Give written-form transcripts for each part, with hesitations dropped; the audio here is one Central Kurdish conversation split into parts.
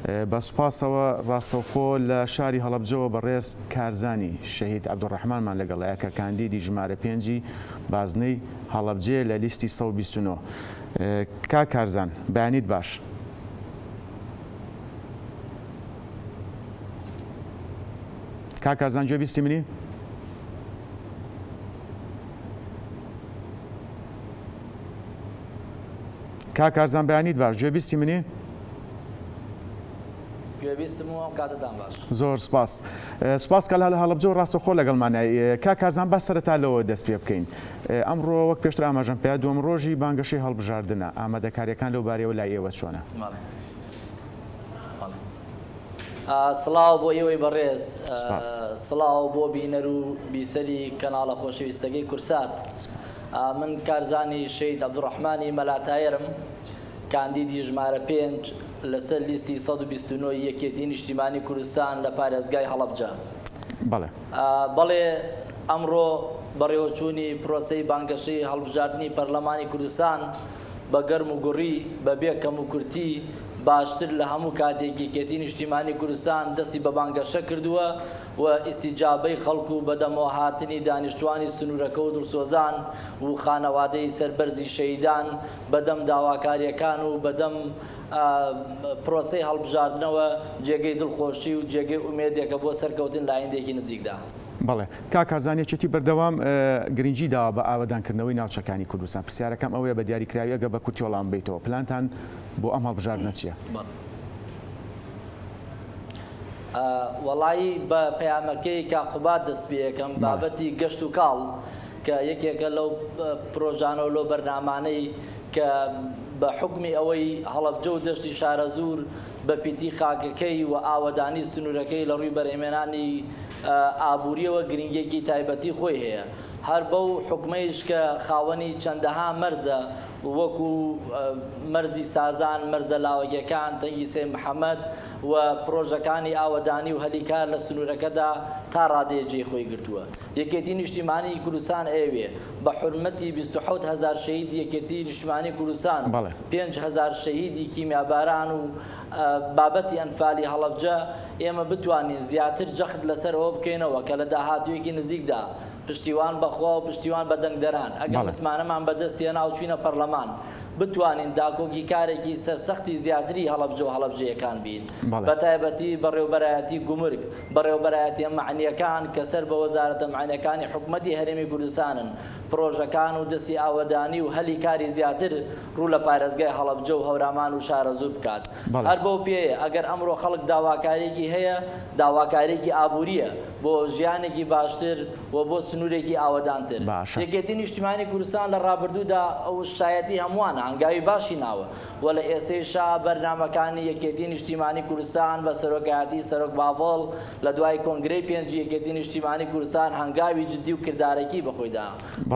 بە سوپاسەوە ڕاستەوخۆ لە شاری هەڵەبجەوە بەڕێز کارزانی شەهید عەبدولڕەحمانمان لەگەڵایە کە کاندیدی ژمارە پێنجی بازنەی هەڵەبجەیە لە لیستی 129. کاک کارزان بەیانیت باش. کاک کارزان گوێ بیستی منی؟ کاک کارزان بەیانیت باش گوێ بیستی منی؟ گوێبیستم و ئەم کاتەتان باش. زۆر سپاس. سپاس کە لە هەڵەبجەوە ڕاستەوخۆ لەگەڵمانای. کاک کارزان با سەرەتا لەوە دەست پێ بکەین. ئەمڕۆ وەک پێشتر ئاماژەم پێ دووەم ڕۆژی بانگەشەی هەڵبژاردنە. ئامادەکارییەکان لەو بارەیەوە لای ئێوە چۆنە؟ بەڵێ. بەڵێ. سڵاو بۆ ئێوەی بەڕێز. سپاس. سڵاو بۆ بینەر و بیسەری کەناڵە خۆشەویستەکەی کورسات. سپاس. من کارزانی شەهید عەبدولڕەحمانی مەلا تایەرم. کاندیدی ژمارە پێنج لەسەر لیستی 129 ی یەکێتی نیشتیمانی کوردستان لە پارێزگای هەڵەبجە. بەڵێ. بەڵێ ئەمڕۆ بەڕێوەچوونی پرۆسەی بانگەشەی هەڵبژاردنی پەرلەمانی کوردستان بە گەرم و گوڕی بە بێ کەم و کورتی باشتر لە هەموو کاتێک یەکێتی نیشتیمانی کوردستان دەستی بە بانگەشە کردووە و ئیستیجابەی خەڵک و بەدەمەوەهاتنی دانیشتوانی سنوورەکە و دڵسۆزان و خانەوادەی سەربەرزی شەهیدان بەدەم داواکارییەکان و بەدەم پرۆسەی هەڵبژاردنەوە جێگەی دڵخۆشی و جێگەی ئومێدێکە بۆ سەرکەوتن لە ئایندەیەکی نزیکدا. بەڵێ کاک کارزان یەکێتی بەردەوام گرنگی داوە بە ئاوەدانکردنەوەی ناوچەکانی کوردستان، پرسیارەکەم ئەوەیە بە دیاریکراوی ئەگەر بە کورتی وەڵام بەیتەوە پلانتان بۆ ئەم هەڵبژاردنە چییە؟ وەڵایی بە پەیامەکەی کاک قوباد دەست پێ ئەکەم، بابەتی گەشت و کاڵ کە یەکێکە لەو پرۆژانە و لەو بەرنامانەی کە بە حوکمی ئەوەی هەڵەبجە و دەشتی شارەزوور بە پیتی خاکەکەی و ئاوەدانی سنوورەکەی لە ڕووی بەرهەمێنانی ئابوورییەوە گرنگییەکی تایبەتی خۆی هەیە. هەر بەو حوکمەیش کە خاوەنی چەندەها مەرزە وەکوو مەرزی سازان، مەرزە لاوەکیەکان، تەنگی سەی محەمەد و پرۆژەکانی ئاوەدانی و هەلی کار لە سنوورەکەدا تا ڕادەیەک جێی خۆی گرتووە. یەکێتی نیشتیمانیی کوردستان ئەیەوێ بە حورمەتی 27 هەزار شەهیدی یەکێتیی نیشتیمانیی کوردستان و 5000 شەهیدی کیمیاباران و بابەتی ئەنفالی هەڵەبجە ئێمە بتوانین زیاتر جەخت لەسەر ئەوە بکەینەوە کە لە داهاتوویەکی نزیکدا پشتیوان بە خوا و پشتیوان بە دەنگدەران ئەگەر متمانەمان بەدەست هێنا و چووینە پەرلەمان بتوانین داکۆکیکارێکی سەرسەختی زیاتری هەڵەبجە و هەڵەبجەیەکان بین، بەتایبەتی بەڕێوبەرایەتی گومرگ، بەڕێوبەرایەتیە مەعنیەکان کە سەر بە وەزارەتە مەعنیەکانی حکومەتی هەرێمی کوردستانن، پرۆژەکان و دەستی ئاوەدانی و هەلی کاری زیاتر ڕوو لە پارێزگای هەڵەبجە و هەورامان و شارەزوور بکات. هەر بەو پێیە ئەگەر ئەمڕۆ خەڵک داواکاریەکی هەیە، داواکاریەکی ئابووریە بۆ ژیانێکی باشتر و بۆ سنوورێکی ئاوەدانتر. یەکێتی نیشتیمانی کوردستان لە ڕابردوودا شایەتی هەمووانە هەنگاوی باشی ناوە و لە ئێستەیشا بەرنامەکانی یەکێتی نیشتیمانی کوردستان بە سەرۆکایەتی سەرۆک باڤڵ لە دوای کۆنگرەی پێنجی یەکێتی نیشتیمانی کوردستان هەنگاوی جدی و کردارەکی بە خۆی دا.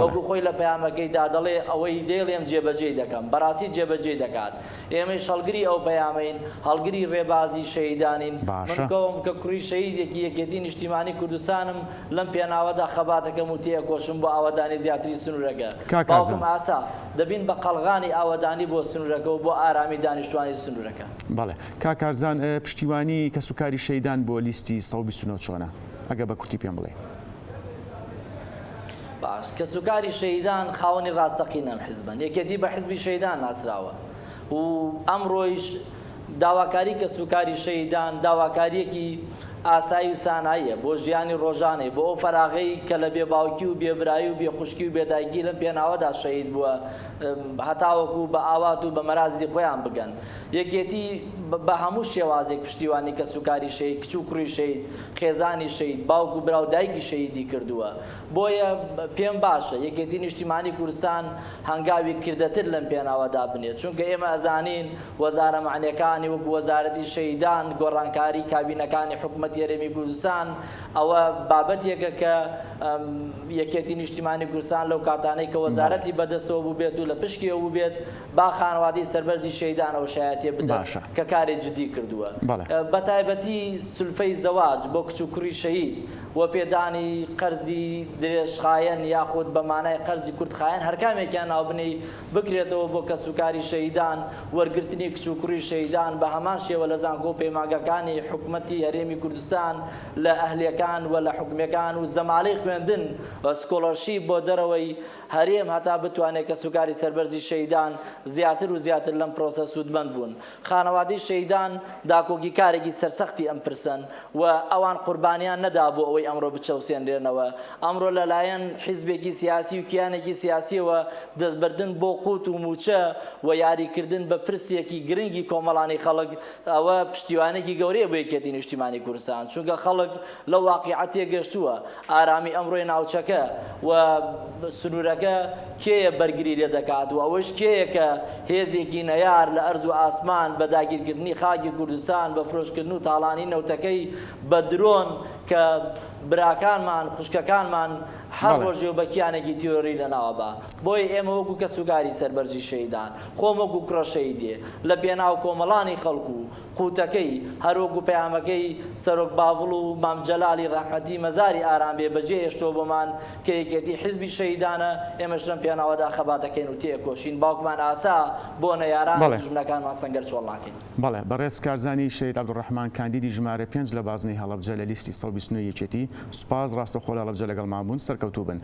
وەکو خۆی لە پەیامەکەیدا دەڵێ ئەوەی دەیڵێم جێبەجێی دەکەم. بەڕاستی جێبەجێی دەکات. ئێمەیش هەڵگری ئەو پەیامەین، هەڵگری ڕێبازی شەهیدانین. من کەوم کە کوڕی شەهیدێکی یەکێتی نیشتیمانی کوردستانم، لەم پێناوەدا خەباتەکەم و تێئەکۆشم بۆ ئاوەدانی زیاتری سنوورەکە. کاک باوکم کارزان. ئاسا، دەبین بە قەڵغانی ئاوەدانی بۆ سنوورەکە و بۆ ئارامی دانیشتوانی سنوورەکە. بەڵێ. کاک کارزان، پشتیوانی کەسوکاری شەهیدان بۆ لیستی 129 چۆنە؟ ئەگەر بە کورتی پێم بڵێی. باش کەسوکاری شەهیدان خاوەنی ڕاستەقینەن حزبن یەکێتی بە حزبی شەهیدان ناسراوە و ئەمڕۆیش داواکاری کەسوکاری شەهیدان داواکاریەکی ئاسایی و ساناییە بۆ ژیانی ڕۆژانەی بۆ ئەو فەراغەی کە لە بێ باوکی و بێ برایی و بێ خوشکی و بێ دایکی لەم پێناوەدا شەهید بووە هەتاوەکو بە ئاوات و بە مەرازی خۆیان بگەن یەکێتی بە هەموو شێوازێک پشتیوانی کەسوکاری شەهید کچ و کوڕی شەهید خێزانی شەهید، باوک و برا و دایکی شەهیدی کردووە. بۆیە پێم باشە یەکێتی نیشتیمانی کوردستان هەنگاوی کردەتر لەم پێناوەدا بنێت. چونکە ئێمە ئەزانین وەزارە مەعنیەکانی وەکو وەزارەتی شەهیدان گۆڕانکاری کابینەکانی حکومەتی. حکومەتی هەرێمی کوردستان، ئەوە بابەتێکە کە یەکێتی نیشتیمانی کوردستان لەو کاتانەی کە وەزارەتی بەدەستەوە بووبێت و لە پشکیەوە بووبێت با خانەوادەی سەربەرزی شەهیدان ئەو شایەتیە بدەن کە کاری جدی کردووە بەتایبەتی سولفەی زەواج بۆ کچ و کوڕی شەهید و پێدانی قەرزی درێژخایەن یاخود بە مانای قەرزی کورتخایەن هەرکامێکیان ناوبنێی بکرێتەوە بۆ کەسوکاری شەهیدان، وەرگرتنی کچ و کوڕی شەهیدان بە هەمان شێوە لە زانکۆ و پەیمانگاکانی حکومەتی هەرێمی کوردستان لە ئەهلیەکان و لە حکومیەکان و زەمالەی خوێندن و scholarship بۆ دەرەوەی هەرێم هەتا بتوانێت کەسوکاری سەربەرزی شەهیدان زیاتر و زیاتر لەم پرۆسە سوودمەند بوون. خانەوادەی شەهیدان داکۆکیکارێکی سەرسەختی ئەم پرسەن و ئەوان قوربانیان نەدا بۆ ئەوەی ئەمڕۆ بچەوسێنرێنەوە. ئەمڕۆ لە لایەن حیزبێکی سیاسی و کیانێکی سیاسیەوە دەستبردن بۆ قوت و مووچە و یاریکردن بە پرسێکی گرنگی کۆمەڵانی خەڵک ئەوە پشتیوانێکی گەورەیە بۆ یەکێتی نیشتیمانی کوردستان چونکە خەڵک لەو واقیعە تێگەشتووە ئارامی ئەمڕۆی ناوچەکە و سنوورەکە کێیە بەرگری لێ دەکات و ئەوەش کێیە کە هێزێکی نەیار لە ئەرز و ئاسمان بە داگیرکردنی خاکی کوردستان بە فرۆشکردن و تاڵانی نەوتەکەی بە درۆن کە براکانمان خوشکەکانمان هەر ڕۆژێ و بە کیانێکی تیرۆری لەناوە با بۆیە ئێمە وەکو کەسوکاری سەربەرزی شەهیدان خۆم وەکو کوڕە شەهیدێ لە پێناو کۆمەڵانی خەڵک و قوتەکەی، هەروەکو پەیامەکەی سەرۆک باڤڵ و مام جەلالی ڕەحمەتی مەزاری ئارام بێ بەجێ هێشتووە بۆمان کە یەکێتی حیزبی شەهیدانە، ئێمەش لەم پێناوەدا خەبات دەکەین و تێئەکۆشین باوکمان ئاسا بۆ نەیاران و دوژمنەکانمان سەنگەر چۆڵ ناکەین. بەڵێ بەڕێز کارزانی شەهید عەبدولڕەحمان کاندیدی ژمارە پێنج لە بازنەی هەڵەبجە لە لیستی 129 یەکێتی، سوپاس ڕاستەوخۆ لە هەڵەبجە لەگەڵمان بوون، سەرکەوتوو بن.